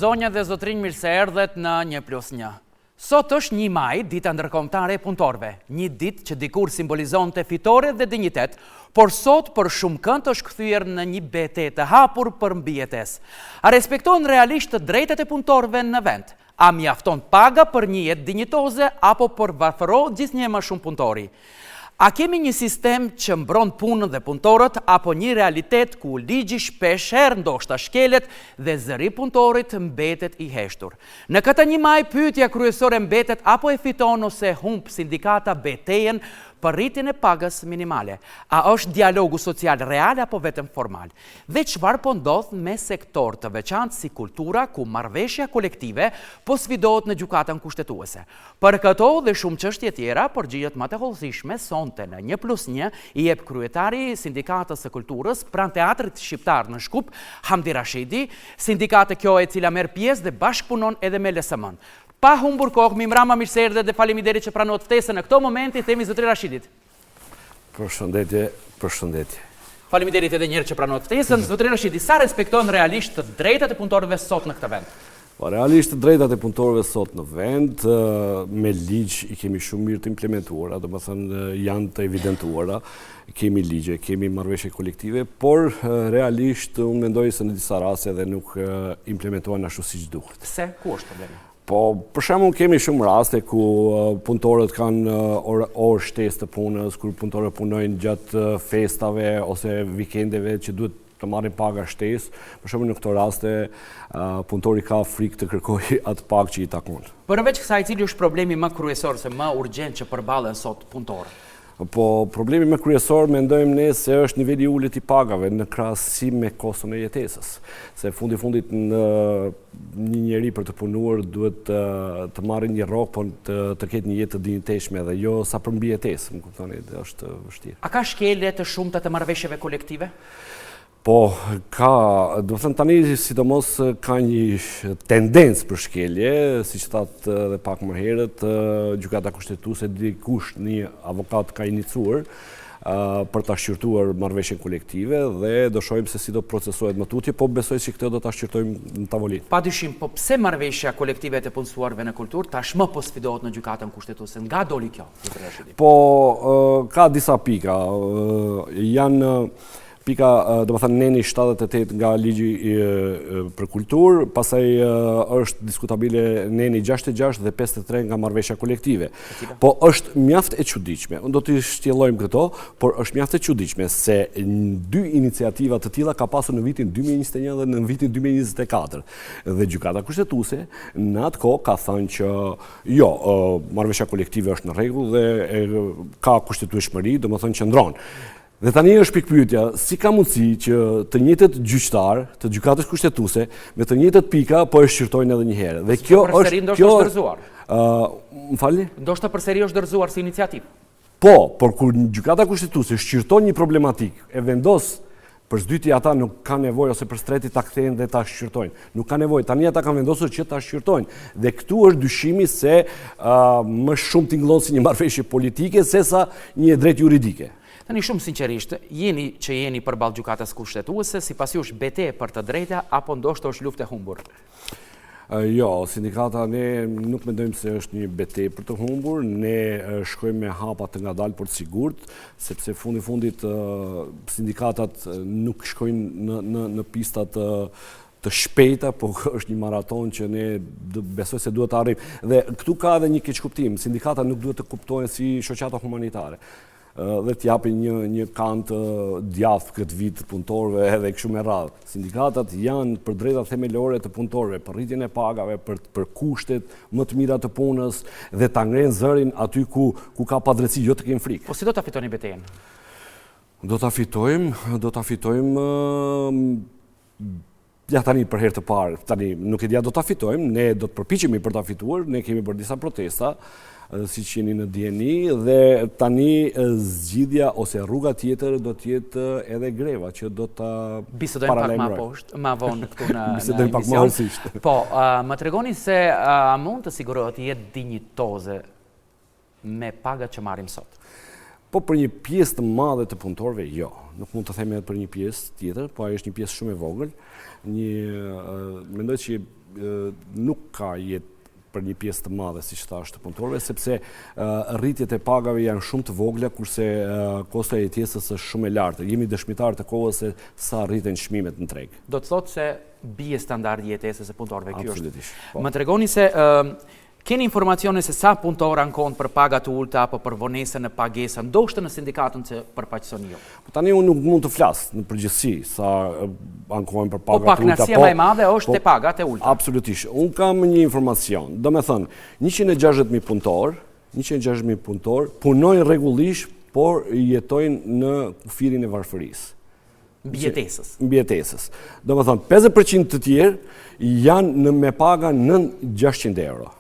Zonja dhe zotërinj mirë se erdhët në 1 plus 1. Sot është 1 maj, dita ndërkombëtare e punëtorëve, një ditë që dikur simbolizonte fitore dhe dinjitet, por sot për shumëkënd është kthyer në një betejë të hapur për mbijetesë. A respektohen realisht të drejtat e punëtorëve në vend? A mjafton paga për një jetë dinjitoze apo po varfërohet gjithnjë e më shumë punëtori? A kemi një sistem që mbron punën dhe punëtorët apo një realitet ku ligji shpesh herë ndoshta shkelet dhe zëri i punëtorit mbetet i heshtur? Në këtë 1 maj pyetja kryesore mbetet a po e fiton ose humb sindikata betejën për rritjen e pagës minimale? A është dialogu social real apo vetëm formal? Dhe çfarë po ndodh me sektorë të veçantë si kultura ku marrëveshja kolektive po sfidohet në Gjykatën Kushtetuese? Për këto dhe shumë çështje tjera, përgjigjet më të hollësishme sonte në Një Plus Një i jep kryetari i Sindikatës së Kulturës pranë Teatrit Shqiptar në Shkup, Hamdi Rashidi, sindikatë kjo e cila merr pjesë dhe bashkëpunon edhe me LSM-në. Pa humbur kohë, mirëmbrama, mirë se erdhët dhe faleminderit që pranuat ftesën në këto momente i themi zotëri Rashidit. Përshëndetje, përshëndetje. Faleminderit edhe një herë që pranuat ftesën. Zotëri Rashidi, sa respektohen realisht të drejtat e punëtorëve sot në këtë vend? Po, realisht të drejtat e punëtorëve sot në vend, me ligj i kemi shumë mirë të implementuara, domethënë janë të evidentuara, kemi ligje, kemi marrëveshje kolektive, por realisht unë mendoj se në disa raste edhe nuk implementohen ashtu siç duhet. Pse? Ku është problemi? Po, për shembull kemi shumë raste ku punëtorët kanë orë orë shtesë të punës, kur punëtorët punojnë gjatë festave ose vikendeve që duhet të marrin paga shtesë. Për shembull në këto raste punëtori ka frikë të kërkojë atë pagë që i takon. Përveç kësaj, cili është problemi më kryesor ose më urgjent që përballen sot punëtorët? Po, problemi më kryesor mendojmë ne se është niveli i ulët i pagave në krahasim me koston e jetesës. Se fundi fundit në një njeri për të punuar duhet të, të marrë një rrogë, por të, të ketë një jetë të dinjitetshme dhe jo sa për mbijetesë, më kuptoni, është vështirë. A ka shkelje të shumta të marrëveshjeve kolektive? Po, ka, domethënë tani sidomos ka një tendencë për shkelje, siç thatë edhe pak më herët, Gjykata Kushtetuese dikush një avokat ka iniciuar për ta shqyrtuar marrëveshjen kolektive dhe do shohim se si do procesohet më tutje, po besoj se këtë do ta shqyrtojmë në tavolinë. Pa dyshim, po pse marrëveshja kolektive e të punësuarve në kulturë tashmë po sfidohet në Gjykatën Kushtetuese? Nga doli kjo? Po, ka disa pika. Janë Pika, domethënë neni 78 nga ligji për kulturë, pastaj është diskutabile neni 66 dhe 53 nga marrëveshja kolektive. Po është mjaft e çuditshme, unë do t'i shtjellojmë këto, por është mjaft e çuditshme se dy iniciativa të tilla ka pasur në vitin 2021 dhe në vitin 2024. Dhe Gjykata Kushtetuese në atë kohë ka thënë që jo, marrëveshja kolektive është në rregull dhe ka kushtetueshmëri, domethënë qëndron. Dhe tani është pikëpyetja, si ka mundësi që të njëjtët gjyqtarë të Gjykatës Kushtetuese me të njëjtat pika po e shqyrtojnë edhe një herë. Dhe kjo është kjo është dorëzuar. Ë, më falni? Ndoshta përsëri është dorëzuar si iniciativë. Po, por kur Gjykata Kushtetuese shqyrton një problematikë, e vendos për së dyti ata nuk kanë nevojë ose për së treti ta kthejnë dhe ta shqyrtojnë. Nuk ka nevojë. Tani ata kanë vendosur që ta shqyrtojnë. Dhe këtu është dyshimi se uh, më shumë tingëllon si një marrëveshje politike sesa një e drejtë juridike. Tani shumë sinqerisht, jeni që jeni përballë Gjykatës Kushtetuese, sipas jush betejë për të drejta apo ndoshta është luftë e humbur? Jo, sindikata ne nuk mendojmë se është një betejë për të humbur, ne shkojmë me hapa të ngadalë por të sigurt, sepse fundi fundit sindikatat nuk shkojnë në në në pista të të shpejta, po është një maratonë që ne besoj se duhet të arrijmë. Dhe këtu ka edhe një keqkuptim, sindikatat nuk duhet të kuptohen si shoqata humanitare dhe të japin një një kant djathë këtë vit punëtorëve edhe kështu me radhë. Sindikatat janë për drejtat themelore të punëtorëve, për rritjen e pagave, për për kushtet më të mira të punës dhe ta ngrenë zërin aty ku ku ka padrejtësi, jo të kenë frikë. Po si do ta fitoni betejën? Do ta fitojmë, do ta fitojmë Ja tani për herë të parë, tani nuk e di a do ta fitojmë, ne do të përpiqemi për ta fituar, ne kemi bërë disa protesta, siç jeni në dijeni, dhe tani zgjidhja ose rruga tjetër do të jetë edhe greva që do ta Bisedojmë pak më poshtë, më vonë këtu në Bisedojmë pak më hollësisht. Po, më tregoni se a mund të sigurohet jetë dinjitoze me pagat që marrim sot? Po për një pjesë të madhe të punëtorëve, jo. Nuk mund të themi edhe për një pjesë tjetër, po ajo është një pjesë shumë e vogël. Një mendoj që nuk ka jetë për një pjesë të madhe, siç thashë, të punëtorëve, sepse rritjet e pagave janë shumë të vogla, kurse kostoja e jetesës është shumë e lartë. Jemi dëshmitarë të kohës se sa rriten çmimet në treg. Do të thotë se bie standardi i jetesës së punëtorëve. Kjo është. Absolutisht. Po. Më tregoni se keni informacione se sa punëtorë ankohen për paga të ulëta apo për vonesa në pagesa, ndoshta në sindikatën që përfaqësoni ju. Po tani unë nuk mund të flas në përgjithësi sa ankohen për paga të ulëta. Po pakënaqësia më e madhe është po, te pagat e ulëta. Absolutisht. Unë kam një informacion. Domethënë, 160.000 punëtorë, 160.000 punëtorë punojnë rregullisht, por jetojnë në kufirin e varfërisë. Mbijetesës. Mbijetesës. Domethënë, 50% të tjerë janë në me paga nën 600 euro.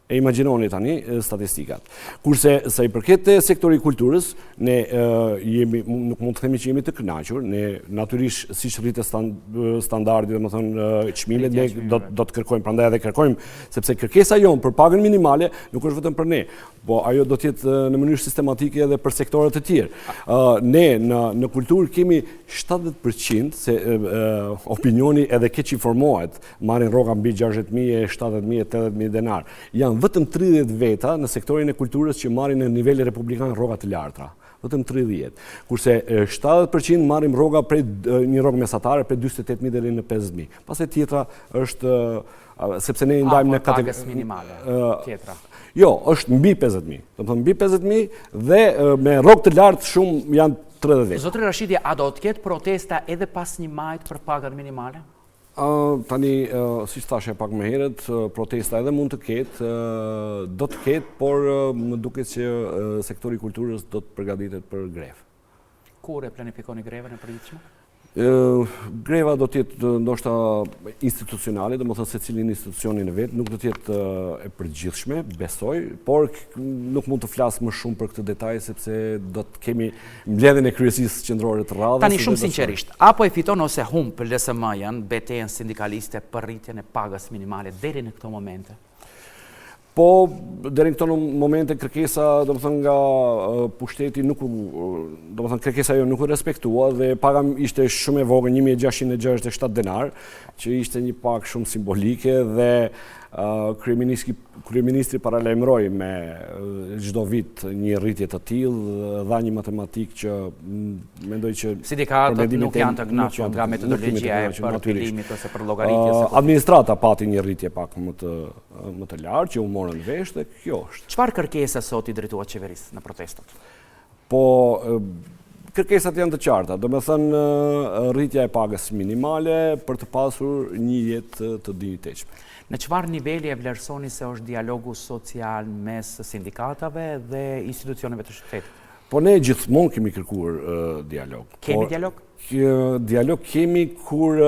E imagjinoni tani statistikat. Kurse sa i përket te sektori i kulturës, ne jemi nuk mund të themi që jemi të kënaqur, ne natyrisht siç rritet standardi, domethënë çmimet ne do do të kërkojmë, prandaj edhe kërkojmë, sepse kërkesa jonë për pagën minimale nuk është vetëm për ne, Po ajo do të jetë në mënyrë sistematike edhe për sektorët e tjerë. Ne në në kulturë kemi 70% se opinioni edhe keqinformohet, marrin rroga mbi 60.000 e 70.000 e 80.000 denar. Janë vetëm 30 veta në sektorin e kulturës që marrin në nivel republikan rroga të larta. Vetëm 30. Kurse 70% marrim rroga prej një rrogë mesatare prej 48.000 deri në 50.000. Pastaj tjetra është sepse ne i ndajmë në kategori pagës minimale. Tjetra. Jo, është mbi 50.000. Domethënë mbi 50.000 dhe me rrogë të lartë shumë janë 30 veta. Zotri Rashidi, a do të ketë protesta edhe pas 1 majit për pagën minimale? Tani, siç thashë pak më herët, protesta edhe mund të ketë, do të ketë, por më duket që sektori i kulturës do të përgatitet për grevë. Kur e planifikoni grevën e përgjithshme? Greva do të jetë ndoshta institucionale, domethënë secili në institucionin e vet, nuk do të jetë e përgjithshme, besoj, por nuk mund të flas më shumë për këtë detaj sepse do të kemi mbledhjen e kryesisë qendrore të radhës. Tani shumë sinqerisht, a po e fiton ose humb LSM-ja betejën sindikaliste për rritjen e pagës minimale deri në këto momente? Po, deri në këto momente kërkesa, domethënë nga pushteti nuk u, domethënë kërkesa jonë nuk u respektua dhe paga ishte shumë e vogël, 1667 denar, që ishte një pagë shumë simbolike dhe kryeministri kryeministri paralajmëroi me çdo vit një rritje të tillë, dha një matematikë që mendoj që sindikatat nuk janë të kënaqur nga metodologjia e përpilimit ose përllogaritjes. Administrata pati një rritje pak më të më të lartë që u morën vesh dhe kjo është. Çfarë kërkesa sot i drejtuat qeverisë në protestat? Po, kërkesat janë të qarta, domethënë rritja e pagës minimale për të pasur një jetë të dinjitetshme. Në çfarë niveli e vlerësoni se është dialogu social mes sindikatave dhe institucioneve të shtetit? Po ne gjithmonë kemi kërkuar dialog. Kemi po, dialog? Dialog kemi kur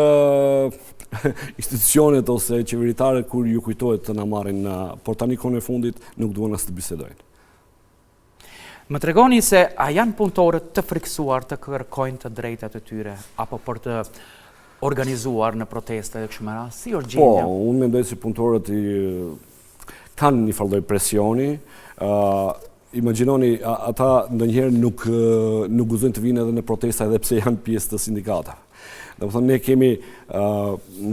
institucionet ose qeveritarët kur ju kujtohet të na marrin, por tani kohën e fundit nuk duan as të bisedojnë. Më tregoni se a janë punëtorët të frikësuar të kërkojnë të drejtat e tyre apo për të organizuar në protesta e kështu me radhë? Si është gjendja? Po, unë mendoj se punëtorët i kanë një farë lloj presioni, ë imagjinoni ata ndonjëherë nuk nuk guxojnë të vinë edhe në protesta edhe pse janë pjesë të sindikatave. Domethënë ne kemi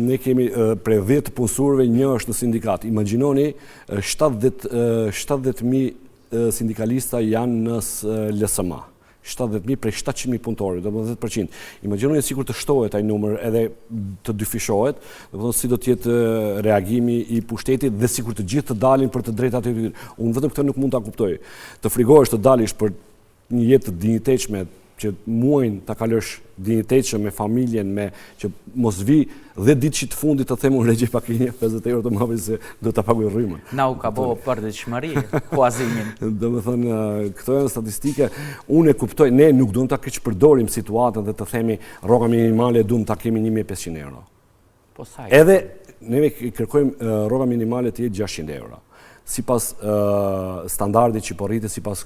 ne kemi prej 10 të punësuarve një është në sindikatë. Imagjinoni 70 70.000 sindikalista janë në LSM. 70.000 prej 700.000 punëtorëve, domethënë 10%. Imagjinoni sikur të shtohet ai numër edhe të dyfishohet, domethënë si do të jetë reagimi i pushtetit dhe sikur të gjithë të dalin për të drejtat e tyre. Unë vetëm këtë nuk mund ta kuptoj. Të frigohesh të dalish për një jetë të dinjitetshme, që muajin ta kalosh dinjitetshëm me familjen, me që mos vi 10 ditësh të fundit të them unë Rexhep a ke një 50 euro të ma japësh se do ta paguaj rrymën. Na u ka bo përditshmëri huazimin. Domethënë këto janë statistike, unë e kuptoj, ne nuk duam ta keqpërdorim situatën dhe të themi rroga minimale duam ta kemi 1500 euro. Po sa Edhe neve kërkojmë rroga minimale të jetë 600 euro. Sipas standardit që po rritet, sipas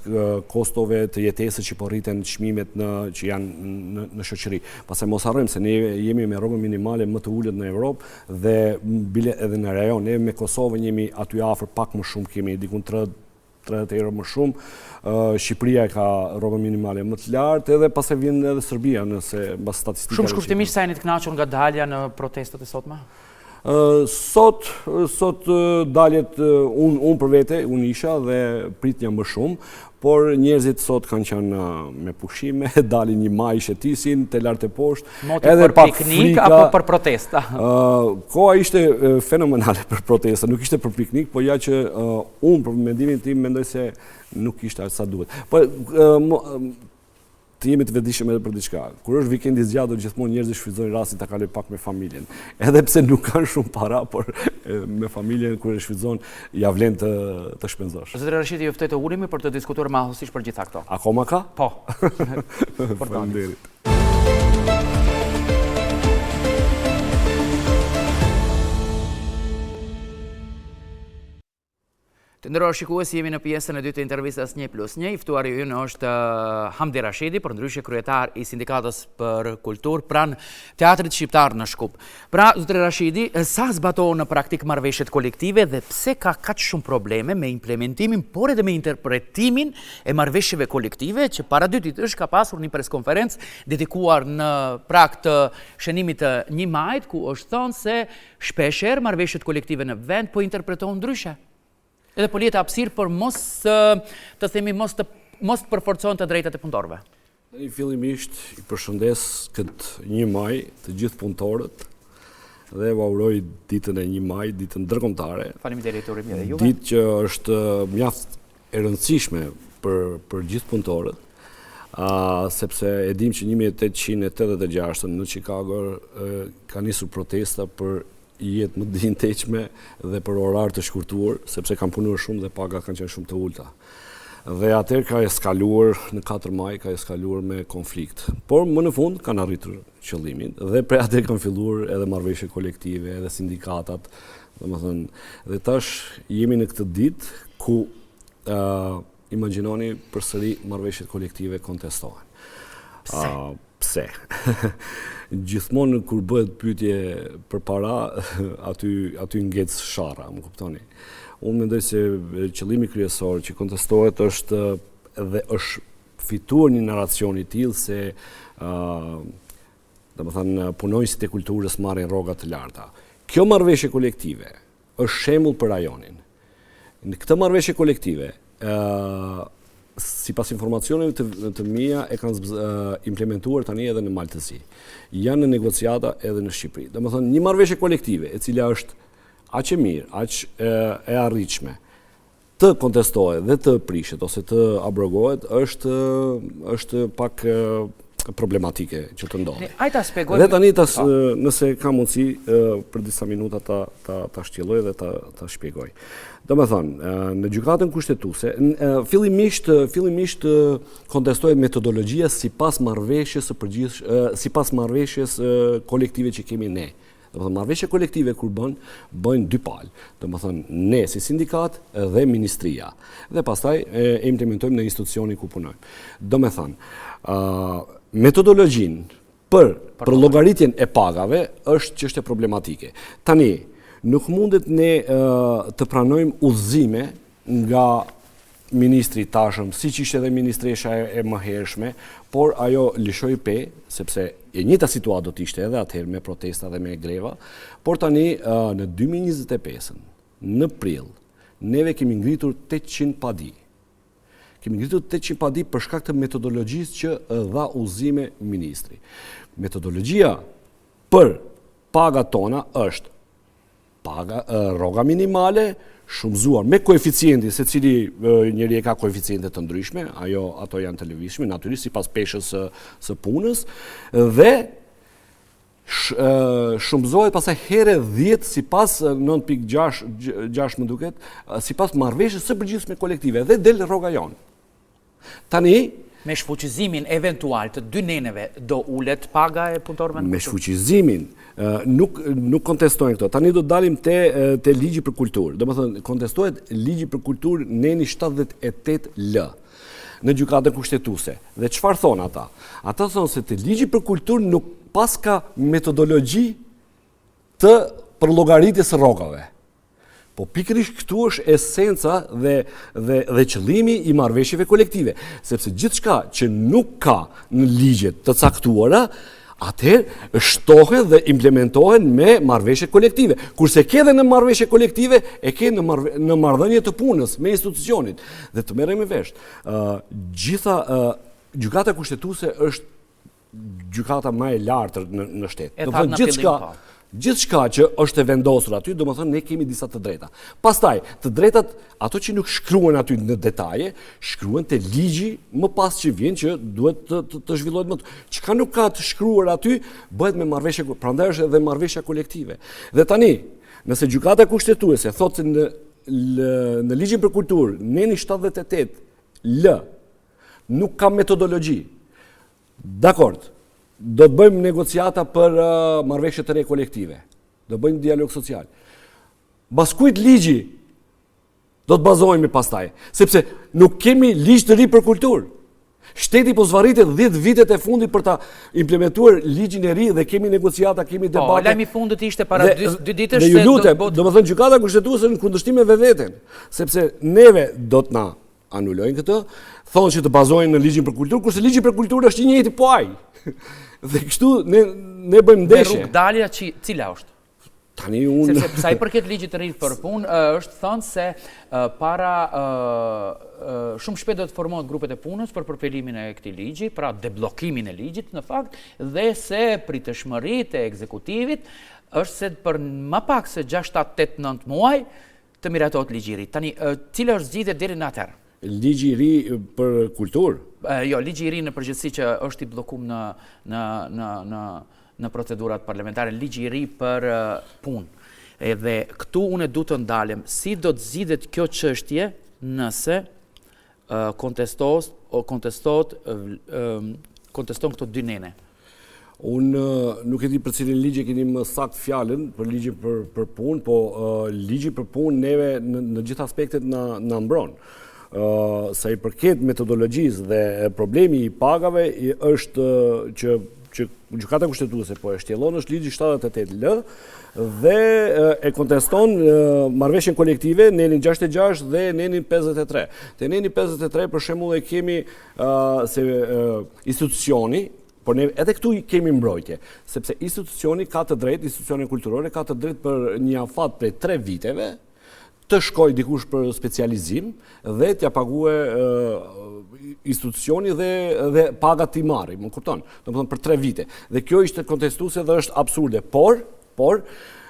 kostove të jetesës që po rriten çmimet në që janë në, në shoqëri. Pastaj mos harrojmë se ne jemi me rrogën minimale më të ulët në Evropë dhe bile edhe në rajon. Ne me Kosovën jemi aty afër pak më shumë kemi diku 3 30 euro më shumë. Shqipëria e ka rrogën minimale më të lartë, edhe pastaj vjen edhe Serbia nëse mbas statistikave. Shumë shkurtimisht sa jeni të kënaqur nga dalja në protestat e sotme? Sot, sot daljet, unë un për vete, unë isha dhe pritja më shumë, por njerëzit sot kanë qenë me pushime, dalin një maj shëtisin, te lart e poshtë. Moti edhe për piknik apo për protesta? Koha ishte fenomenale për protesta, nuk ishte për piknik, po ja që unë për mendimin tim mendoj se nuk ishte aq sa duhet. Po, të jemi të vetëdijshëm edhe për diçka. Kur është vikend i zgjatur, gjithmonë njerëzit shfrytëzojnë rastin ta kalojnë pak me familjen. Edhe pse nuk kanë shumë para, por me familjen kur e shfrytëzon, ia vlen të të shpenzosh. Zotëri Rashidi, ju ftoj të ulemi për të diskutuar më hollësisht për gjitha këto. Akoma ka? Po. Faleminderit. Të nderuar shikues, jemi në pjesën e dytë të intervistës 1 plus 1. I ftuari ynë është eh, Hamdi Rashidi, përndryshe kryetar i Sindikatës për Kulturë pranë Teatrit Shqiptar në Shkup. Pra, zotëri Rashidi, eh, sa zbatohen në praktikë marrëveshjet kolektive dhe pse ka kaq shumë probleme me implementimin, por edhe me interpretimin e marrëveshjeve kolektive që para dy ditësh ka pasur një preskonferencë dedikuar në prag të shënimit të 1 majit, ku është thënë se Shpeshherë marrëveshjet kolektive në vend po interpretohen ndryshe. Edhe po lihet hapësirë për mos të themi mos të mos të përforcohen të drejtat e punëtorëve. Tani fillimisht i përshëndes këtë 1 maj të gjithë punëtorët dhe ua uroj ditën e 1 maj, ditën ndërkombëtare. Faleminderit urime edhe juve. Ditë që është mjaft e rëndësishme për për gjithë punëtorët, a sepse e dimë që 1886 në Chicago ka nisur protesta për jetë më të dinjitetshme dhe për orar të shkurtuar, sepse kanë punuar shumë dhe pagat kanë qenë shumë të ulëta. Dhe atëherë ka eskaluar në 4 maj, ka eskaluar me konflikt. Por më në fund kanë arritur qëllimin dhe prej atëherë kanë filluar edhe marrëveshje kolektive, edhe sindikatat, Domethënë, dhe tash jemi në këtë ditë ku uh, imagjinoni përsëri marrëveshjet kolektive kontestohen. Pse? Uh, pse? Gjithmonë kur bëhet pyetje për para, aty, aty ngec sharra, më kuptoni. Unë mendoj se qëllimi kryesor që kontestohet është dhe është fituar një narracion i tillë se uh, Domethënë, punonjësit e kulturës marrin rroga të larta. Kjo marrëveshje kolektive është shembull për rajonin. Në këtë marrëveshje kolektive, ë sipas informacioneve të, të mia e kanë implementuar tani edhe në Mal të Zi. Janë në negociata edhe në Shqipëri. Domethënë, një marrëveshje kolektive e cila është aq e mirë, aq e, e arritshme, të kontestohet dhe të prishet ose të abrogohet është është pak problematike që të ndodhë. Hajt ta shpjegojmë. Dhe tani ta po. nëse ka mundësi për disa minuta ta ta ta shtjelloj dhe ta ta shpjegoj. Domethënë, në gjykatën kushtetuese, fillimisht fillimisht kontestohet metodologjia sipas marrëveshjes së përgjithshme, sipas marrëveshjes kolektive që kemi ne. Domethënë, marrëveshje kolektive kur bën, bëjnë dy palë. Domethënë, ne si sindikatë dhe ministria. Dhe pastaj e implementojmë në institucionin ku punojmë. Domethënë, metodologjinë për për llogaritjen e pagave është çështje problematike. Tani, nuk mundet ne të pranojmë udhëzime nga ministri i tashëm, siç ishte edhe ministresha e mëhershme, por ajo lëshoi pe, sepse e njëjta situatë do të ishte edhe atëherë me protesta dhe me greva, por tani në 2025-ën, në prill, neve kemi ngritur 800 padi. Kemi ngritur 800 padi për shkak të metodologjisë që dha udhëzime ministri. Metodologjia për pagat tona është Paga, rroga minimale, shumëzuar me koeficientin, secili njeri e ka koeficiente të ndryshme, ajo, ato janë të lëvizshme, natyrisht sipas peshës së, së punës, dhe shumëzohet pastaj herë 10 sipas 9.6 6 më duket, sipas marrëveshjes së përgjithshme kolektive dhe del rroga jonë. Tani, me shfuqizimin eventual të dy neneve do ulet paga e punëtorëve në kulturë? Me shfuqizimin nuk nuk kontestohen këto. Tani do të dalim te te ligji për kulturë. Domethënë kontestohet ligji për kulturë neni 78 L në gjykatën kushtetuese. Dhe çfarë thonë ata? Ata thonë se te ligji për kulturë nuk paska metodologji të përllogaritjes së rrogave. Po pikërisht këtu është esenca dhe dhe dhe qëllimi i marrëveshjeve kolektive, sepse gjithçka që nuk ka në ligje të caktuara, Atëherë shtohen dhe implementohen me marrëveshje kolektive. Kurse ke dhe në marrëveshje kolektive, e ke në marrë, në marrëdhënie të punës me institucionit. Dhe të merremi vesh. Ë gjitha ë gjykata kushtetuese është gjykata më e lartë në në shtet. Domethënë gjithçka po. gjithçka që është e vendosur aty, domethënë ne kemi disa të drejta. Pastaj, të drejtat, ato që nuk shkruhen aty në detaje, shkruhen te ligji më pas që vjen që duhet të, të, të zhvillohet më të. Çka nuk ka të shkruar aty, bëhet me marrëveshje, prandaj është edhe marrëveshja kolektive. Dhe tani, nëse gjykata kushtetuese thotë se në në ligjin për kulturë, neni 78 L Nuk ka metodologji. Dakord. Do të bëjmë negociata për uh, marrëveshje të re kolektive. Do bëjmë dialog social. Mbas kujt ligji do të bazohemi pastaj, sepse nuk kemi ligj të ri për kulturë. Shteti po zvarritet 10 vitet e fundit për ta implementuar ligjin e ri dhe kemi negociata, kemi po, debate. Po, lajmi i fundit ishte para dy, dy ditësh se do të bëhet. Domethënë gjykata kushtetuese në kundërshtim me vetveten, sepse neve do të na anulojnë këtë, thonë që të bazohen në ligjin për kulturë, kurse ligji për kulturë është i njëjti po ai. Dhe kështu ne ne bëjmë ndeshje. Dhe rrugëdalja që cila është? Tani unë Sepse sa i përket ligjit të ri për punë, është thënë se para shumë shpejt do të formohen grupet e punës për përpilimin e këtij ligji, pra debllokimin e ligjit në fakt, dhe se pritshmëritë e ekzekutivit është se për më pak se 6, 7, 8, 9 muaj të miratohet ligji i ri. Tani, cila është zgjidhja deri në atëherë? Ligji i ri për kulturë? Jo, ligji i ri në përgjithësi që është i bllokum në në në në në procedurat parlamentare, ligji i ri për punë. Edhe këtu unë du të ndalem, si do të zgjidhet kjo çështje nëse kontestohet kontestohet kontestohen këto dy nene? Unë nuk e di për cilin ligj e keni më saktë fjalën, për ligjin për, për punë, po uh, ligji për punë neve në, në gjithë aspektet na, na mbron. Uh, sa i përket metodologjisë dhe problemi i pagave i është që që Gjykata Kushtetuese po e shtjellon është ligji 78 L dhe e konteston marrëveshjen kolektive nenin 66 dhe nenin 53. Te neni 53 për shembull e kemi se institucioni Por ne edhe këtu kemi mbrojtje, sepse institucioni ka të drejtë, institucioni kulturore ka të drejtë për një afat prej 3 viteve, të shkojë dikush për specializim dhe t'ia paguajë institucioni dhe dhe pagat t'i marrë, më kupton? Domethënë për 3 vite. Dhe kjo ishte kontestuese dhe është absurde, por por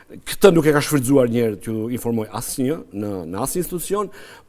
këtë nuk e ka shfrytëzuar njëherë t'ju informoj asnjë në në asnjë institucion,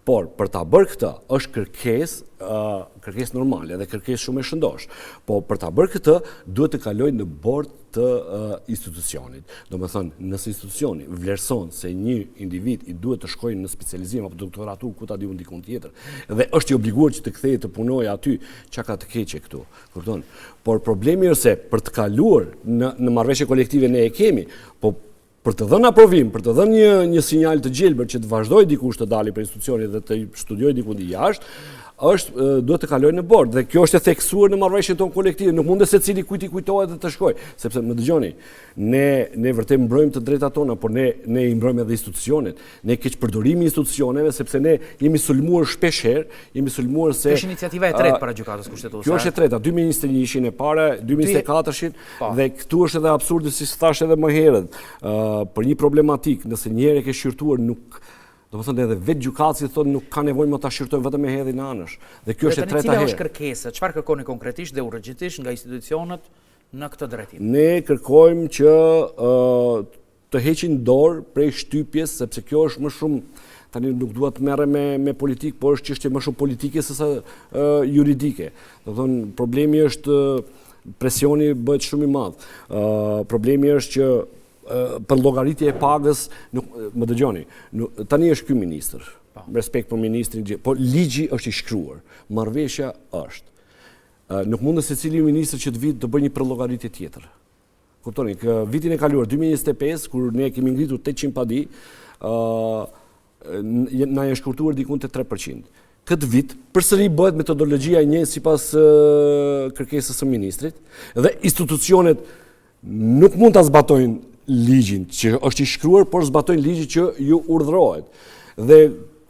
por për ta bërë këtë është kërkesë, uh, kërkesë normale dhe kërkesë shumë e shëndoshë. Po për ta bërë këtë duhet të kalojë në bord të uh, institucionit. Domethënë, nëse institucioni vlerëson se një individ i duhet të shkojë në specializim apo doktoraturë ku ta di unë dikun tjetër dhe është i obliguar që të kthehet të punojë aty, çka ka të keqe këtu? Kupton? Por problemi është se për të kaluar në në marrëveshje kolektive ne e kemi, po për të dhënë aprovim, për të dhënë një një sinjal të gjelbër që të vazhdojë dikush të dali prej institucionit dhe të studiojë diku jashtë, është duhet të kalojë në bord dhe kjo është e theksuar në marrëveshjen tonë kolektive, nuk mundet secili kujt i kujtohet dhe të shkojë, sepse më dëgjoni, ne ne vërtet mbrojmë të drejtat tona, por ne ne i mbrojmë edhe institucionet. Ne keqpërdorimi i institucioneve sepse ne jemi sulmuar shpesh herë, jemi sulmuar se Kjo është iniciativa e tretë para gjykatës kushtetuese. Kjo është e treta, 2021-shin e para, 2024-shin po. dhe këtu është edhe absurdi siç thashë edhe më herët. Ë për një problematikë, nëse një herë e ke shqyrtuar nuk Domethënë edhe vetë gjykatësi thotë nuk ka nevojë më ta shqyrtojmë vetëm e hedhin anësh. Dhe kjo është e treta herë. Cila është kërkesa? Çfarë kërkoni konkretisht dhe urgjentisht nga institucionet në këtë drejtim? Ne kërkojmë që të heqin dorë prej shtypjes, sepse kjo është më shumë, tani nuk dua të merrem me, me politikë, por është çështje më shumë politike sesa uh, juridike. Domethënë, problemi është, presioni bëhet shumë i madh. Uh, problemi është që uh, përllogaritje e pagës, nuk, më dëgjoni, nuk, tani është ky ministër, po. respekt për ministrin, por ligji është i shkruar, marrëveshja është. Uh, nuk mundet secili ministër që të vijë të bëjë një përllogaritje tjetër. Kuptoni, kë vitin e kaluar 2025 kur ne kemi ngritur 800 padi, ë na janë shkurtuar diku te 3%. Këtë vit përsëri bëhet metodologjia e njëjtë sipas kërkesës së ministrit dhe institucionet nuk mund ta zbatojnë ligjin që është i shkruar, por zbatojnë ligjin që ju urdhërohet. Dhe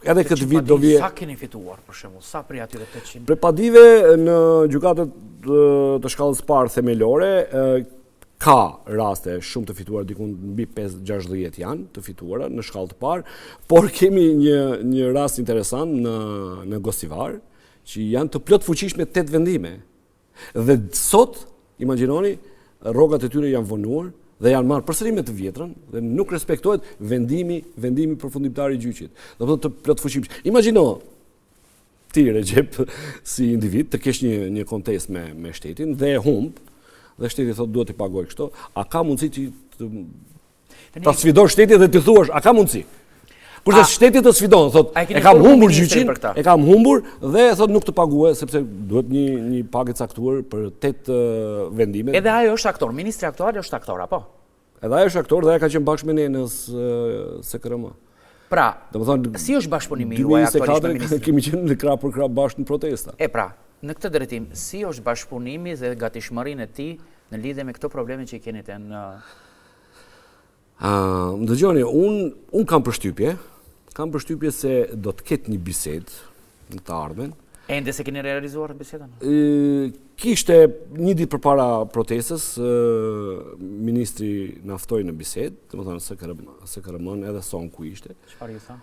edhe këtë vit do vijë. Sa keni fituar për shembull? Sa prej atyre 800? Prej padive në gjykatat të shkallës parë themelore, Ka raste shumë të fituara, diku mbi 5-60 janë të fituara në shkallë të parë, por kemi një, një rast interesant në, në Gostivar, që janë të plotfuqishme 8 vendime. Dhe sot, imagjinoni, rrogat e tyre janë vonuar dhe janë marrë përsëri me të vjetrën dhe nuk respektohet vendimi, vendimi përfundimtar i gjyqit. Domethënë të plotfuqishme. Imagjino, ti Rexhep si individ të kesh një një kontest me me shtetin dhe e humb dhe shteti thotë duhet t'i pagoj kështu, a ka mundësi ti të ta sfidosh shtetin dhe t'i thuash, a ka mundësi? Kurse shteti të sfidon, thotë, e kam humbur gjyqin, e kam humbur dhe thotë nuk të paguaj sepse duhet një një pagë e caktuar për tetë vendime. Edhe ai është aktor, ministri aktual është aktor apo? Edhe ai është aktor dhe ai ka qenë bashkë me ne në SKRM. Pra, domethënë, si është bashkëpunimi juaj aktualisht me ministrin? Kemi qenë në krah për krah bashkë në protesta. E pra, në këtë drejtim, si është bashkëpunimi dhe gatishmërinë e tij në lidhje me këto probleme që i keni të në... Uh, më dëgjoni, unë un kam përshtypje, kam përshtypje se do të ketë një bisedë në të ardhmen. Ende s'e keni realizuar bisedën? Kishte një ditë përpara protestës, ministri na ftoi në bisedë, domethënë SKRM, SKRM-n edhe son ku ishte. Çfarë ju tha?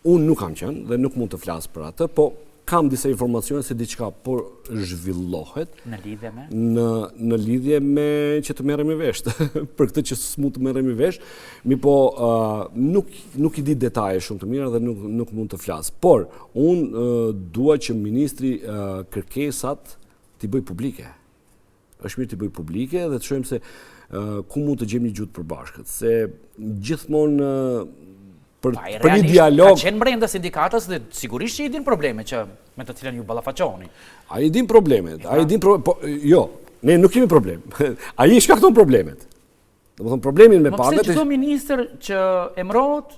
Unë nuk kam qenë dhe nuk mund të flas për atë, po kam disa informacione se diçka po zhvillohet. Në lidhje me? Në, në lidhje me që të merremi vesh. për këtë që s'mund të merremi vesh, mirëpo uh, nuk, nuk i di detaje shumë të mira dhe nuk, nuk mund të flas. Por, unë uh, dua që ministri uh, kërkesat t'i bëjë publike. Është mirë t'i bëjë publike dhe të shohim se ku mund të gjejmë një gjuhë të përbashkët. Se gjithmonë për, pa, për një dialog... Ka qenë brenda sindikatës dhe sigurisht që i din problemet që me të cilën ju ballafaqoheni. Ai i din problemet, ai i din problemet, po, jo, ne nuk kemi problem. Ai i shkakton problemet. Domethënë problemin me pagat... Po pse çdo ministër që emërohet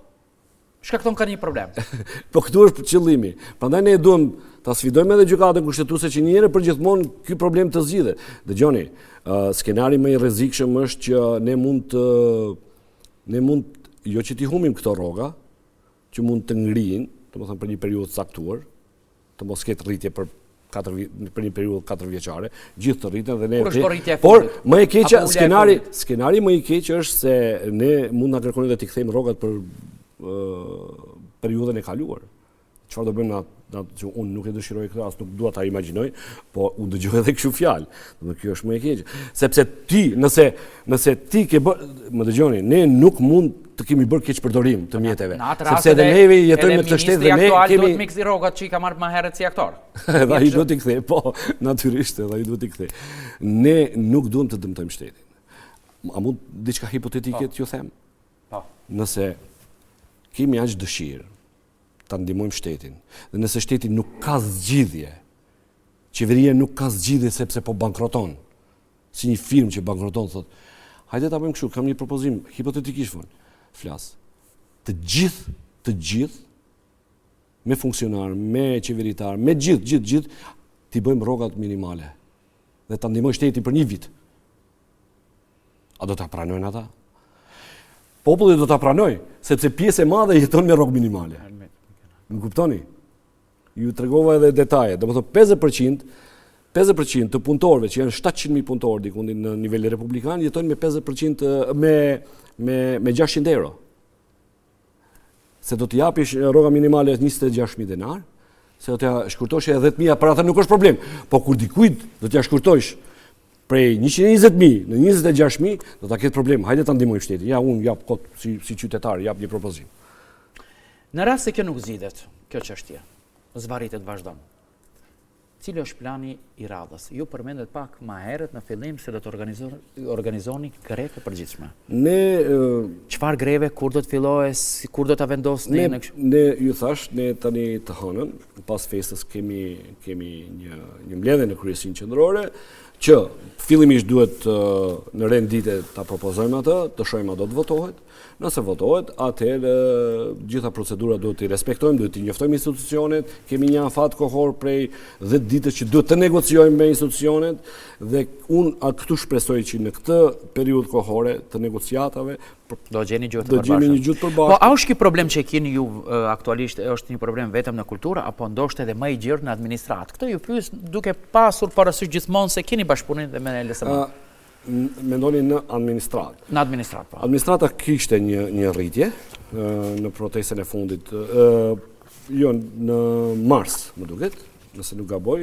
shkakton ka një problem. po këtu është qëllimi. Prandaj ne duam ta sfidojmë edhe gjykatën kushtetuese që një herë për gjithmonë ky problem të zgjidhet. Dëgjoni, uh, skenari më i rrezikshëm është që ne mund të ne mund jo që t'i humbim këto rroga, që mund të ngrijnë, domethënë për një periudhë të caktuar, të mos ketë rritje për katër për një periudhë katër vjeçare, gjithë të rriten dhe ne Kur është rritja e Por më e keqja, skenari, skenari më i keq është se ne mund na kërkojnë edhe t'i kthejmë rrogat për periudhën e kaluar. Çfarë do bëjmë na që unë nuk e dëshiroj këtë, as nuk dua ta imagjinoj, po unë dëgjoj edhe kështu fjalë. Domethënë kjo është më e keqe. Sepse ti, nëse nëse ti ke bë, më dëgjoni, ne nuk mund të kemi bërë keqpërdorim të mjeteve. Sepse edhe neve jetojmë në këtë shtet dhe ne kemi duhet me kthy rrogat që i ka marrë më herët si aktor. Edhe ai duhet t'i kthejë, po, natyrisht edhe ai duhet t'i kthejë. Ne nuk duam të dëmtojmë shtetin. A mund diçka hipotetike po. t'ju them? Po. Nëse kemi aq dëshirë ta ndihmojmë shtetin, dhe nëse shteti nuk ka zgjidhje, qeveria nuk ka zgjidhje sepse po bankroton, si një firmë që bankroton, thotë, hajde ta bëjmë kështu, kam një propozim, hipotetikisht fon, flas. Të gjithë, të gjithë, me funksionar, me qeveritar, me gjithë, gjithë, gjithë, t'i bëjmë rrogat minimale dhe ta ndihmojë shteti për një vit. A do ta pranojnë ata? Populli do ta pranojë, sepse pjesë e madhe jeton me rrogë minimale. Më kuptoni? Ju tregova edhe detaje. Domethënë 50% 50% të punëtorëve që janë 700.000 punëtorë diku në nivel republikan jetojnë me 50% me me me 600 euro. Se do t'i japish rroga minimale është 26.000 denar, se do t'ja shkurtosh edhe 10.000, për atë nuk është problem. Po kur dikujt do t'ja shkurtosh prej 120.000 në 26.000, do ta ketë problem. Hajde ta ndihmojmë shtetin. Ja unë jap kot si si qytetar, jap një propozim. Në rast se kjo nuk zgjidhet, kjo çështje, zvarritet vazhdon. Cili është plani i radhës? Ju përmendët pak më herët në fillim se do të organizoni grevë të përgjithshme. Ne çfarë greve, kur do të fillojë, kur do ta vendosni ne, në Ne ju thashë, ne tani të hënën, pas festës kemi kemi një një mbledhje në kryesinë qendrore që fillimisht duhet në rend dite ta propozojmë atë, të shohim a do të votohet. Nëse votohet, atëherë gjitha procedurat duhet t'i respektojmë, duhet t'i njoftojmë institucionet, kemi një afat kohor prej 10 ditësh që duhet të negociojmë me institucionet dhe unë këtu shpresoj që në këtë periudhë kohore të negociatave do gjeni gjuhë të përbashkët. Do gjeni një gjuhë të përbashkët. Po a është ky problem që keni ju aktualisht është një problem vetëm në kulturë apo ndoshta edhe më i gjerë në administratë? Këtë ju pyes duke pasur parasysh gjithmonë se keni bashkëpunim dhe me LSM. Mendoni në administratë. Në administratë, po. Administrata kishte një një rritje në protestën e fundit, jo në mars, më duket, nëse nuk gaboj,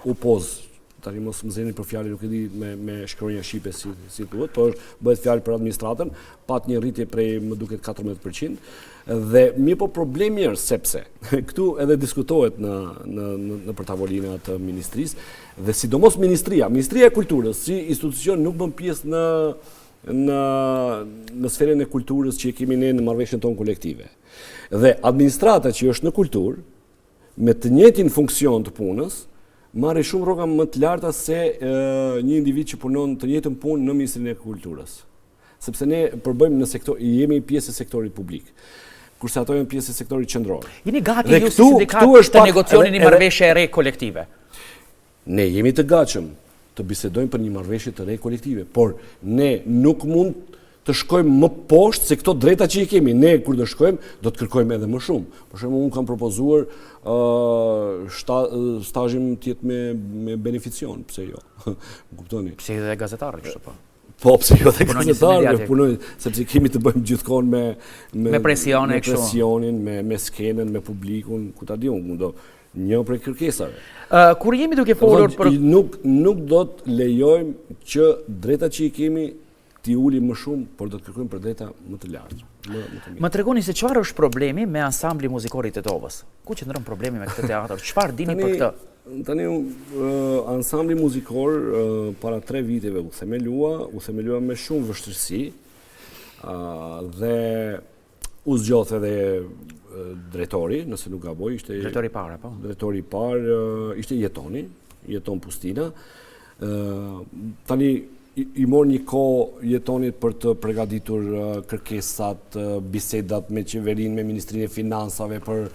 u poz tani mos më zeni për fjalë, nuk e di me me shkronja shqipe si si thuhet, por bëhet fjalë për administratën, pat një rritje prej më duket 14%. Dhe mirëpo problemi është sepse këtu edhe diskutohet në në në nëpër tavolina të ministrisë dhe sidomos ministria, Ministria e Kulturës si institucion nuk bën pjesë në në në sferën e kulturës që e kemi ne në marrëveshjen tonë kolektive. Dhe administrata që është në kulturë, me të njëjtin funksion të punës, marrin shumë rroga më të larta se një individ që punon të njëjtën punë në Ministrinë e Kulturës. Sepse ne përbëjmë në sektor, jemi pjesë e sektorit publik kurse ato janë pjesë e sektorit qendror. Jeni gati ju si sindikatë të negocioni një marrëveshje e re kolektive? Ne jemi të gatshëm të bisedojmë për një marrëveshje të re kolektive, por ne nuk mund të shkojmë më poshtë se këto drejta që i kemi. Ne kur do shkojmë, do të kërkojmë edhe më shumë. Për shembull, unë kam propozuar uh, shta, stazhin të jetë me me beneficion, pse jo? Më kuptoni? Pse edhe gazetarët kështu po. Po, pse jo dhe gazetarët, punojnë, sepse kemi të bëjmë gjithkohën me me me presionin, me presionin, me me skenën, me publikun, ku ta di unë, do Një prej kërkesave. Kur jemi duke folur për nuk nuk do të lejojmë që drejtat që i kemi t'i ulim më shumë, por do të kërkojmë për drejta më të larta, më më të mira. Më tregoni se çfarë është problemi me ansambli muzikor i Tetovës? Ku qëndron problemi me këtë teatër? Çfarë dini për këtë? Tani ansambli muzikor para 3 viteve u themelua, u themelua me shumë vështirësi. dhe U zgjodh edhe drejtori, nëse nuk gaboj, ishte drejtori i parë, po. Drejtori i parë ishte Jetoni, Jeton Pustina. Ë tani i mori një kohë Jetonit për të përgatitur kërkesat, bisedat me qeverinë, me Ministrinë e Financave për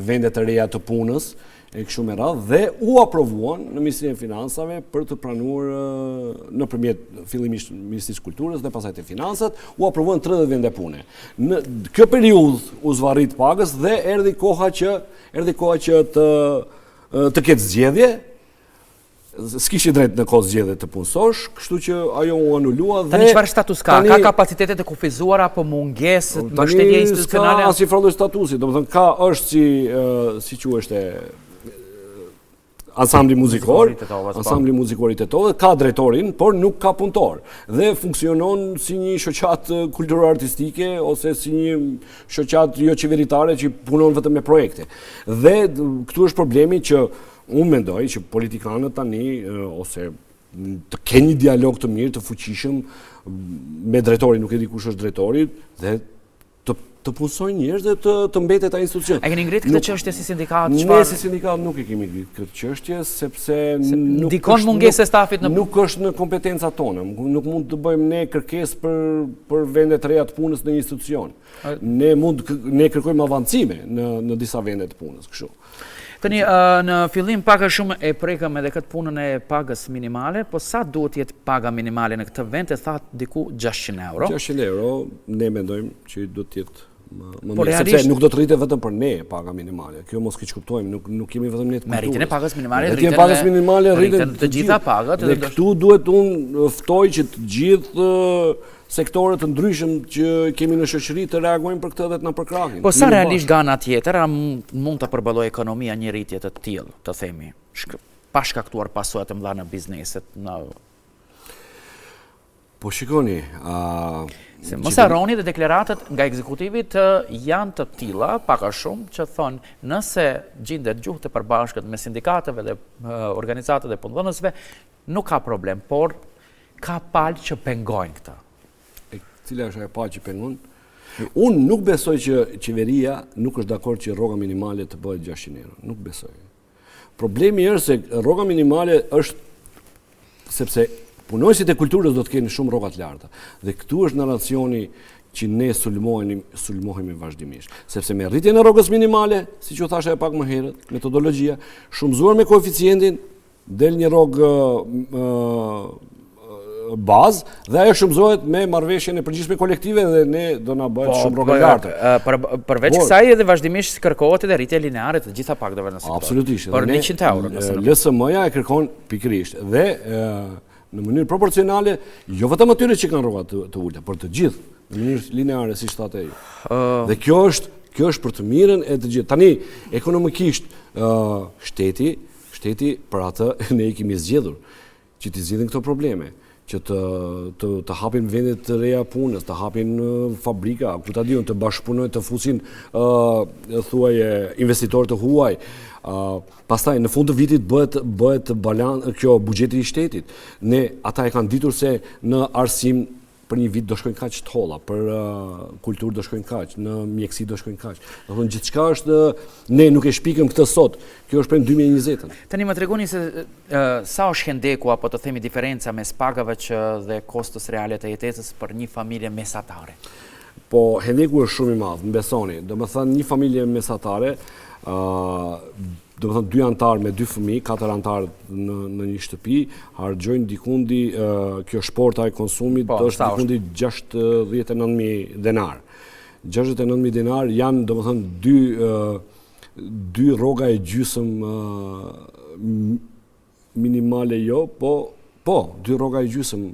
vende të reja të punës e kështu me radhë dhe u aprovuan në Ministrinë e Financave për të pranuar nëpërmjet fillimisht Ministrisë së Kulturës dhe pastaj të Financat, u aprovuan 30 vende pune. Në kjo periudhë u zvarrit pagës dhe erdhi koha që erdhi koha që të të ketë zgjedhje S'kishe drejt në kohë zgjedhje të punësosh, kështu që ajo u anulua dhe... Tani çfarë status ka? Ka kapacitete të kufizuara apo mungesë mbështetje institucionale? Tani s'ka asnjë farë statusi, domethënë ka është si, si quhet ansambli muzikor, po. ansambli muzikor i Tetovës, ka drejtorin, por nuk ka punëtor. Dhe funksionon si një shoqatë kulturore-artistike ose si një shoqatë jo qeveritare që punon vetëm me projekte. Dhe këtu është problemi që Unë mendoj që politikanët tani ose të kenë një dialog të mirë, të fuqishëm me drejtorin, nuk e di kush është drejtori dhe të të punësojnë njerëz dhe të të mbetet ai institucion. A keni ngrit këtë çështje si sindikatë? Çfarë? Ne si sindikatë nuk e kemi ngrit këtë çështje sepse nuk ndikon mungesa e stafit në nuk është në kompetencat tona. Nuk mund të bëjmë ne kërkesë për për vende të reja të punës në një institucion. Ne mund ne kërkojmë avancime në në disa vende të punës, kështu. Tani, në fillim pak a shumë e prekëm edhe këtë punën e pagës minimale, po sa duhet të jetë paga minimale në këtë vend, e thatë diku 600 euro? 600 euro, ne mendojmë që duhet të jetë më, më po, mirë, sepse nuk do të rritet vetëm për ne paga minimale. Kjo mos keqkuptojmë, nuk nuk kemi vetëm ne të kulturës. Me rritjen e pagës minimale rriten e pagës minimale rriten të gjitha pagat dhe këtu duhet unë ftoj që të gjithë sektorë të ndryshëm që kemi në shoqëri të reagojnë për këtë dhe të na përkrahin. Po sa realisht nga ana tjetër, a mund të përballojë ekonomia një rritje të tillë, të themi, pa shkaktuar pasoja të mëdha në bizneset, në Po shikoni, a Se mos harroni dhe deklaratat nga ekzekutivi janë të tilla, pak a shumë, që thonë nëse gjindet gjuhë të përbashkët me sindikatave dhe organizatat e punëdhënësve, nuk ka problem, por Ka palë që pengojnë këtë. E cila është ajo palë që pengon? Unë nuk besoj që qeveria nuk është dakord që rroga minimale të bëhet 600 euro. Nuk besoj. Problemi është se rroga minimale është sepse punonjësit e kulturës do të kenë shumë rroga të larta. Dhe këtu është narracioni që ne sulmohemi, sulmohemi vazhdimisht. Sepse me rritjen e rrogës minimale, siç ju thashë edhe pak më herët, metodologjia, shumëzuar me koeficientin, Del një rrogë bazë dhe ajo shumëzohet me marrëveshjen e përgjithshme kolektive dhe ne do na bëhet po, shumë rrogë e po, lartë. Për, përveç kësaj edhe vazhdimisht kërkohet edhe rritje lineare të gjitha pagave në sektor. Absolutisht. Për 100 euro. LSM-ja e kërkon pikërisht dhe. Në mënyrë proporcionale, jo vetëm atyre që kanë rroga të, të ulëta, por të gjithë, në mënyrë lineare, siç thatë ju. Dhe kjo është, kjo është për të mirën e të gjithë. Tani, ekonomikisht, uh, shteti, shteti për atë ne i kemi zgjedhur, që t'i zgjidhin këto probleme, që të, të, të hapin vende të reja punës, të hapin fabrika, ku ta di unë, të bashkëpunojnë, të fusin, uh, thuaje, investitorë të huaj. Uh, pastaj, në fund të vitit bëhet, bëhet balan, kjo buxheti i shtetit. Ne, ata e kanë ditur se në arsim për një vit do shkojnë kaq të holla, për uh, kulturë do shkojnë kaq, në mjekësi do shkojnë kaq. Domethënë gjithçka është ne nuk e shpikëm këtë sot. Kjo është prej 2020-ën. Tani më tregoni se uh, sa është hendeku apo të themi diferenca mes pagave që dhe kostos reale të jetesës për një familje mesatare. Po hendeku është shumë i madh, më besoni. Domethënë një familje mesatare, ë uh, domethënë dy anëtarë me dy fëmijë, katër anëtarë në në një shtëpi, harxhojnë dikundi kjo shporta e konsumit po, është dikundi 69000 denar. 69000 denar janë domethënë dy dy rroga e gjysëm minimale jo, po po, dy rroga e gjysëm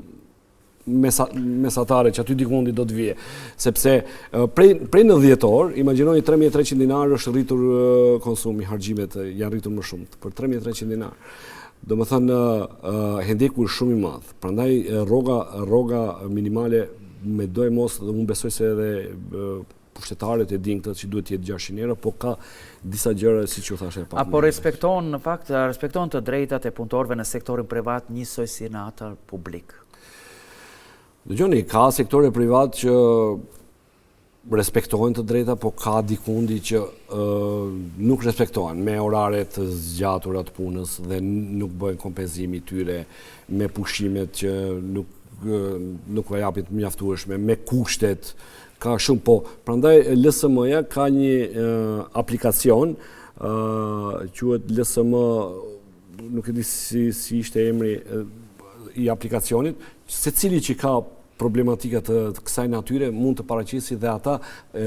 mesatare që aty dikundi do të vije. Sepse prej, prej në dhjetor, imagjinoni 3300 dinar është rritur konsumi, harxhimet janë rritur më shumë, për 3300 dinar. Domethënë, hendeku është shumë i madh. Prandaj rroga, rroga minimale me doemos dhe unë besoj se edhe pushtetarët e dinë këtë që duhet të jetë 600 euro, po ka disa gjëra siç ju thashë pak. Apo respekton në fakt, respekton të drejtat e punëtorëve në sektorin privat njësoj si në atë publik? Dëgjoni, ka sektore privat që respektohen të drejta, po ka dikundi që nuk respektohen me orare të zgjatura të punës dhe nuk bëhen kompenzimi i tyre me pushimet që nuk nuk ua japin të mjaftueshme, me kushtet, ka shumë, po, prandaj LSM-ja ka një aplikacion, quhet LSM, nuk e di si, si ishte emri i aplikacionit, secili që ka problematika të, të kësaj natyre mund të paraqesi dhe ata e,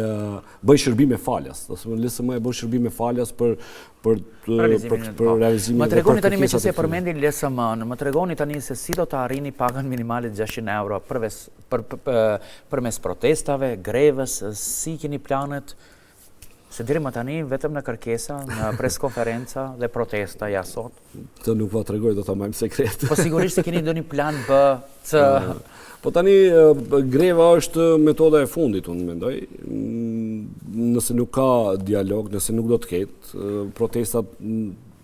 bëjnë shërbime falas. Do të LSM e bën shërbime falas për për për për po. realizimin Më tregoni tani meqenëse përmendi LSM-në, më tregoni tani se si do të arrini pagën minimale 600 euro përves për, për, përmes protestave, grevës, si keni planet Se deri më tani vetëm në kërkesa, në pres konferenca dhe protesta ja sot. Këtë nuk po tregoj, do ta mbajmë sekret. Po sigurisht se keni ndonjë plan B, C. Po tani greva është metoda e fundit, unë mendoj. Mm, nëse nuk ka dialog, nëse nuk do të ketë protestat,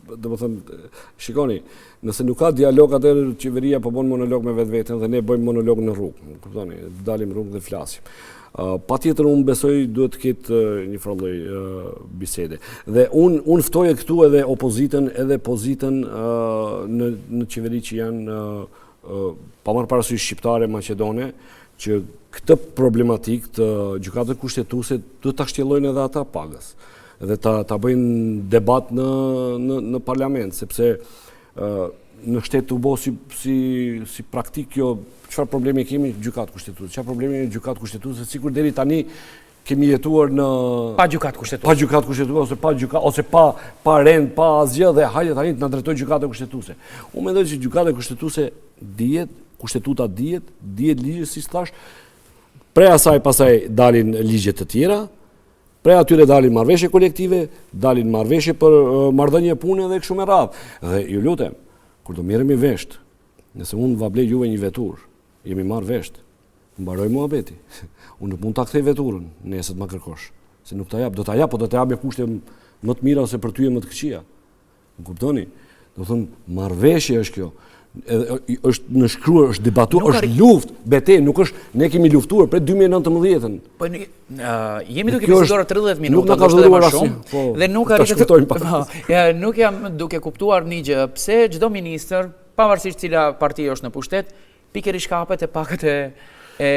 domethënë, shikoni, nëse nuk ka dialog, atëherë qeveria po bën monolog me vetveten dhe ne bëjmë monolog në rrugë, kuptoni, dalim rrugë dhe flasim. Patjetër unë besoj duhet të ketë një farë lloj bisede. Dhe unë unë ftoj këtu edhe opozitën, edhe pozitën në në qeveri që janë pa marrë parasysh shqiptare, maqedone, që këtë problematikë të gjykatës kushtetuese duhet ta shtjellojnë edhe ata pagës dhe ta ta bëjnë debat në në në parlament sepse ë në shtet u bo si si si praktikë kjo çfarë problemi kemi gjykatë kushtetuese çfarë problemi kemi gjykatë kushtetuese sikur deri tani kemi jetuar në pa gjykatë kushtetuese. Pa gjykatë kushtetuese ose pa gjykatë ose pa pa rend, pa asgjë dhe hajde tani të na drejtojë gjykata kushtetuese. Unë mendoj se gjykata kushtetuese dihet, kushtetuta dihet, dihet ligji siç thashë. Prej asaj pastaj dalin ligje të tjera, prej atyre dalin marrëveshje kolektive, dalin marrëveshje për marrëdhënie pune dhe kështu me radhë. Dhe ju lutem, kur do merremi vesht, nëse unë va blej juve një veturë, jemi marrë vesht, Mbaroi muhabeti. Unë nuk mund ta kthej veturën, nesër të ma kërkosh. Se nuk ta jap, do ta jap, po do ta jap me kushte më të mira ose për ty e më të këqija. Më kuptoni? Domethënë, marrëveshje është kjo. Edhe është nënshkruar, është debatuar, është luftë, betejë, nuk është, ne kemi luftuar prej 2019-ën. Po ne jemi duke biseduar 30 minuta, nuk na ka shumë, po, dhe nuk arritëm të po, ja, nuk jam duke kuptuar një gjë, pse çdo ministër, pavarësisht cila parti është në pushtet, Pikërisht kapet te pagat e e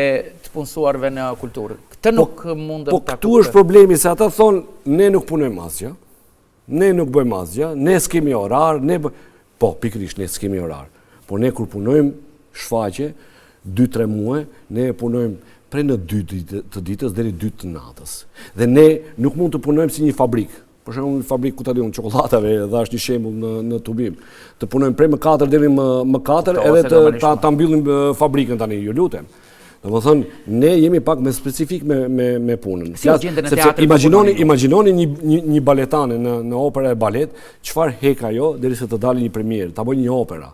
të punësuarve në kulturë. Këtë po, nuk mundem po, ta kuptoj. Po këtu është problemi se ata thonë ne nuk punojmë asgjë. Ne nuk bëjmë asgjë, ne s'kemi orar, ne bë... po pikërisht ne s'kemi orar. Po ne kur punojmë shfaqje 2-3 muaj, ne e punojmë prej në 2 të ditës deri 2 të natës. Dhe ne nuk mund të punojmë si një fabrikë. Për shembull, një fabrikë ku ta di unë çokollatave, dhashë një shembull në në tubim. Të punojmë prej më 4 deri më më 4 edhe të ta, ta mbyllim fabrikën tani, ju lutem. Domethënë, ne jemi pak më specifik me me me punën. Si sepse imagjinoni, imagjinoni një një një baletane në në opera e balet, çfarë hek ajo derisa të dalë një premierë, ta bëjë një opera.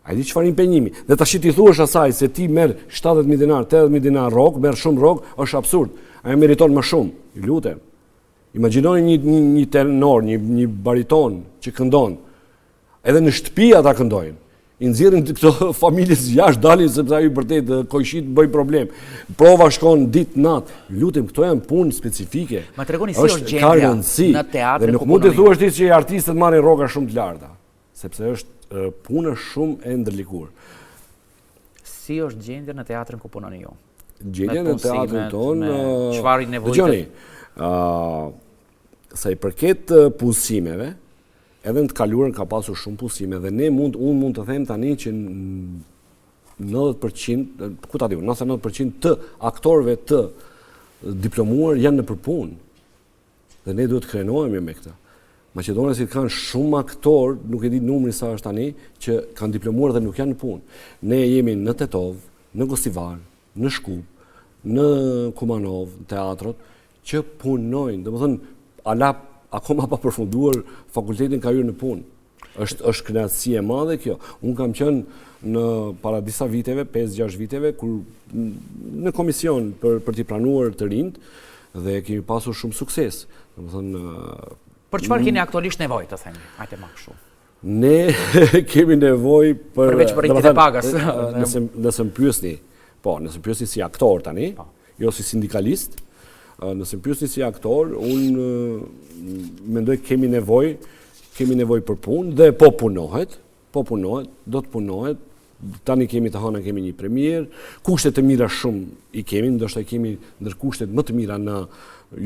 A di çfarë impenjimi? Dhe tash t'i thuash asaj se ti merr 70000 dinar, 80000 dinar rrogë, merr shumë rrogë, është absurd. Ajo meriton më shumë. Ju lutem. Imagjinoni një një një tenor, një një bariton që këndon. Edhe në shtëpi ata këndojnë. I nxjerrin këto familjes jashtë dalin sepse ai vërtet kojshit bëjnë problem. Prova shkon ditë natë. Lutem, këto janë punë specifike. Ma tregoni si është gjendja në teatrin Dhe nuk mund të thuash ti që artistët marrin rroga shumë të larta, sepse është punë shumë e ndërlikuar. Si është gjendja në teatrin ku punoni ju? Gjendja në teatrin tonë, çfarë i nevojitet? Dëgjoni, ë sa i përket punësimeve, edhe në të kaluarën ka pasur shumë punësime dhe ne mund unë mund të them tani që 90%, ku ta di unë, 99% të aktorëve të diplomuar janë nëpër punë. Dhe ne duhet të krenohemi me këtë. Maqedonasit kanë shumë aktorë, nuk e di numrin sa është tani, që kanë diplomuar dhe nuk janë në punë. Ne jemi në Tetovë, në Gostivar, në Shkup, në Kumanovë, në teatrot, që punojnë. Domethënë, ala akoma pa përfunduar fakultetin ka hyrë në punë. Është është kënaqësi e madhe kjo. Unë kam qenë në para disa viteve, 5-6 viteve kur në komision për për t'i pranuar të rinjtë dhe kemi pasur shumë sukses. Domethënë Për çfarë keni aktualisht nevojë, të themi? Hajde më kështu. Ne kemi nevojë për përveç për rritjen e pagës. Nëse nëse më pyesni, po, nëse më pyesni si aktor tani, po. jo si sindikalist, nëse më pyesni si aktor, unë mendoj kemi nevojë Kemi nevojë për punë dhe po punohet, po punohet, do të punohet, tani kemi të hënën kemi një premierë, kushte të mira shumë i kemi, ndoshta i kemi ndër kushtet më të mira në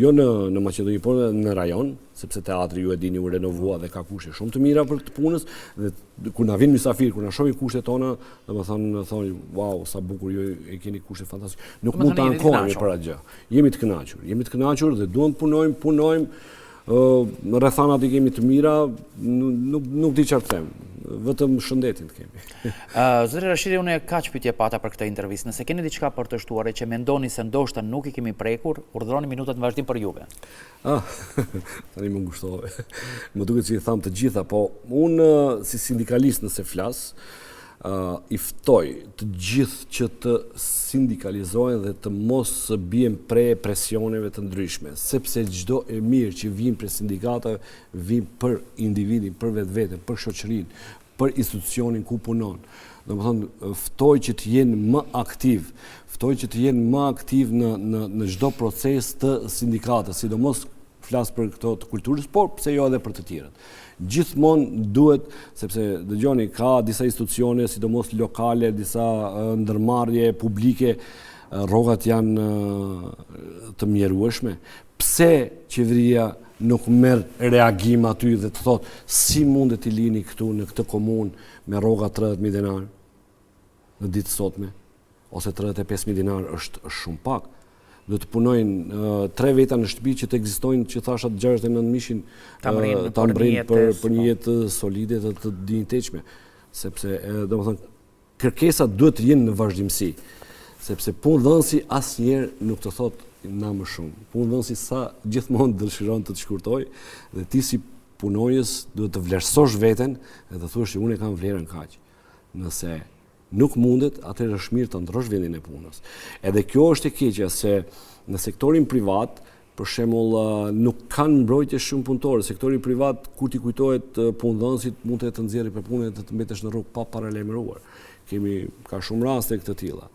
jo në në Maqedoni, por edhe në rajon, sepse teatri ju e dini u renovua dhe ka kushte shumë të mira për të punës dhe kur na vijnë mysafirë, kur na shohin kushtet tona, domethënë thonë, wow, sa bukur ju e keni kushte fantastike. Nuk mund të ankohemi për atë gjë. Jemi të kënaqur, jemi të kënaqur dhe duam të punojmë, punojmë Rrethanat i kemi të mira, nuk nuk di çfarë të them. Vetëm shëndetin të kemi. Zotëri Rashidi, unë kaq pyetje pata për këtë intervistë. Nëse keni diçka për të shtuar e që mendoni se ndoshta nuk i kemi prekur, urdhëroni minutat në vazhdim për juve. Ah, tani më ngushtove. Më duket që i thamë të gjitha, po unë si sindikalist nëse flas, i ftoj të gjithë që të sindikalizohen dhe të mos bien pre presioneve të ndryshme, sepse çdo e mirë që vjen prej sindikatave vjen për individin, për vetveten, për shoqërinë, për institucionin ku punon. Domethënë, ftoj që të jenë më aktiv, ftoj që të jenë më aktiv në në në çdo proces të sindikatës, sidomos flas për këto të kulturës, por pse jo edhe për të tjerët. Gjithmonë duhet, sepse dëgjoni, ka disa institucione, sidomos lokale, disa ndërmarrje publike, rrogat janë të mjerueshme. Pse qeveria nuk merr reagim aty dhe të thotë si mundet t'i lini këtu në këtë komunë me rroga 30.000 denar në ditë sotme? ose 35.000 dinar është shumë pak. Duhet të punojnë tre veta në shtëpi që të ekzistojnë që thashë atë 69 mijshin ta mbërrijnë për, për një po. jetë solide dhe të dinjitetshme. Sepse, domethënë, kërkesat duhet të jenë në vazhdimësi. Sepse punëdhënësi asnjëherë nuk të thotë na më shumë. Punëdhënësi sa gjithmonë dëshiron të të shkurtojë dhe ti si punonjës duhet të vlerësosh veten dhe të thuash që unë e kam vlerën kaq. Nëse nuk mundet, atëherë është mirë të ndrrosh vendin e punës. Edhe kjo është e keqja se në sektorin privat, për shembull, nuk kanë mbrojtje shumë punëtorë. Sektori privat, kur t'i kujtohet punëdhënësit, mund të të nxjerrë prej pune dhe të mbetesh në rrugë pa paralajmëruar. Kemi ka shumë raste të tilla.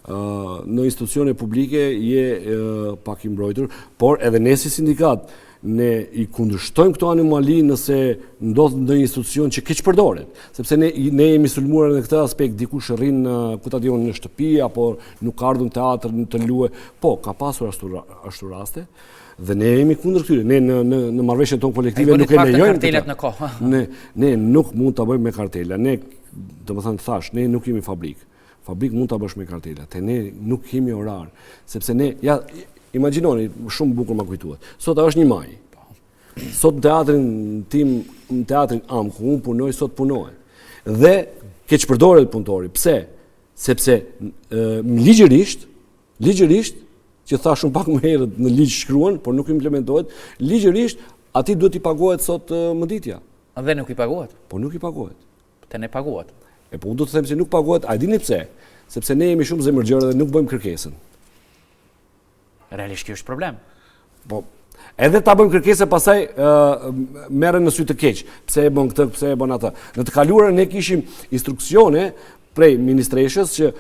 Në institucione publike je pak i mbrojtur, por edhe ne si sindikatë ne i kundërshtojmë këto anomali nëse ndodh ndonjë institucion që keqpërdoret, sepse ne ne jemi sulmuar në këtë aspekt, dikush rrin në ku ta di unë në shtëpi apo nuk ka ardhur në teatër në të luajë. Po, ka pasur ashtu ashtu raste dhe ne jemi kundër këtyre. Ne në në në marrëveshjen tonë kolektive nuk e lejojmë kartelat në kohë. Ne ne nuk mund ta bëjmë me kartela. Ne, domethënë thashë, ne nuk jemi fabrikë. Fabrikë mund ta bësh me kartela, te ne nuk kemi orar, sepse ne, ja, imagjinoni, shumë bukur ma kujtuat. Sot është një maj. Po. Sot në teatrin tim, në teatrin amë, ku unë punoj, sot punohet. Dhe keqpërdoret punëtori. Pse? Sepse ligjërisht, ligjërisht, që thashë shumë pak më herët në ligj shkruan, por nuk implementohet, ligjërisht atij duhet t'i paguhet sot mëditja. Dhe nuk i paguhet? Po nuk i paguhet. Te ne paguhet. E po unë do të them se nuk paguhet, a e dini pse? Sepse ne jemi shumë zemërgjerë dhe nuk bëjmë kërkesën. Realisht kjo është problem. Po, edhe ta bëjmë kërkesën, pastaj merren në sy të keq. Pse e bën këtë, pse e bën atë. Në të kaluarën ne kishim instruksione prej ministreshës që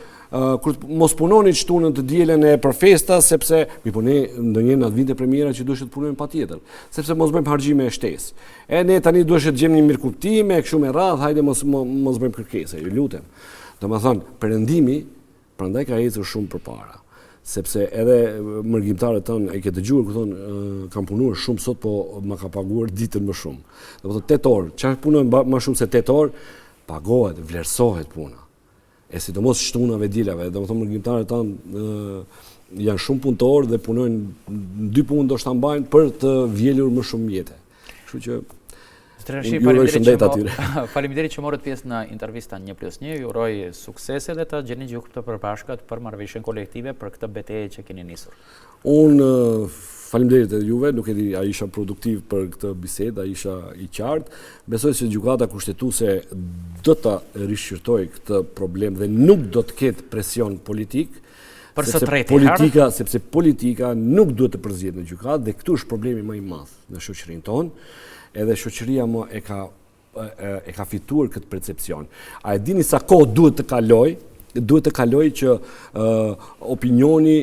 kur mos punoni të shtunën të dielën e për festa, sepse, mirëpo ne ndonjëherë na vinte premiera që duhej të punojmë patjetër, sepse mos bëjmë harxhime shtesë. E ne tani duhej të gjejmë një mirëkuptim e kështu me radhë, hajde mos mos bëjmë kërkesa, ju lutem. Domethënë, perëndimi prandaj ka ecur shumë përpara sepse edhe mërgimtarët tanë e ke dëgjuar kur thonë kam punuar shumë sot po më ka paguar ditën më shumë. Domethënë 8 orë, çfarë punojmë më shumë se 8 orë, pagohet, vlerësohet puna. E sidomos shtunave, dielave, domethënë mërgimtarët tanë janë shumë punëtorë dhe punojnë në dy punë ndoshta mbajnë për të vjelur më shumë mjete. Kështu që Unë ju uroj shëndet atyre. Faleminderit që morët pjesë në intervista 1 plus 1, ju uroj suksese dhe të gjeni gjuhë të përbashkët për marrëveshjen kolektive për këtë betejë që keni nisur. Unë faleminderit edhe juve, nuk e di a isha produktiv për këtë bisedë, a isha i qartë. Besoj se gjykata kushtetuese do ta rishqyrtojë këtë problem dhe nuk do të ketë presion politik. Për së treti politika, sepse politika nuk duhet të përzihet në gjykatë dhe këtu është problemi më i madh në shoqërinë tonë. Edhe shoqëria më e ka e ka fituar këtë percepcion. A e dini sa kohë duhet të kalojë, duhet të kalojë që opinioni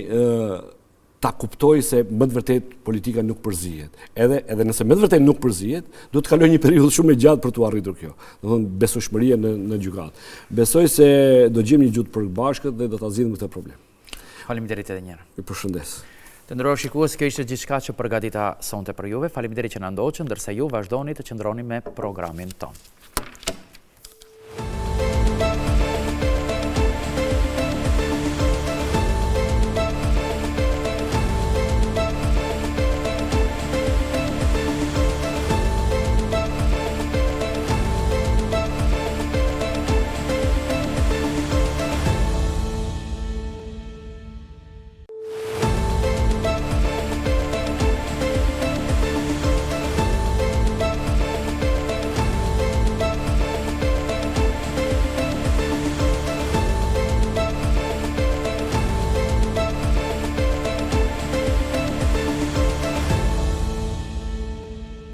ta kuptojë se me të vërtetë politika nuk përzihet. Edhe edhe nëse me të vërtetë nuk përzihet, duhet të kalojë një periudhë shumë e gjatë për t'u arritur kjo. Domethënë besueshmëria në në gjykatë. Besoj se do gjejmë një gjuhë të përbashkët dhe do ta zgjidhim këtë problem. Faleminderit edhe një herë. Ju përshëndes. Të nderuar shikues, kjo ishte gjithçka që përgatita sonte për juve. Faleminderit që na ndoqët, ndërsa ju vazhdoni të qëndroni me programin tonë.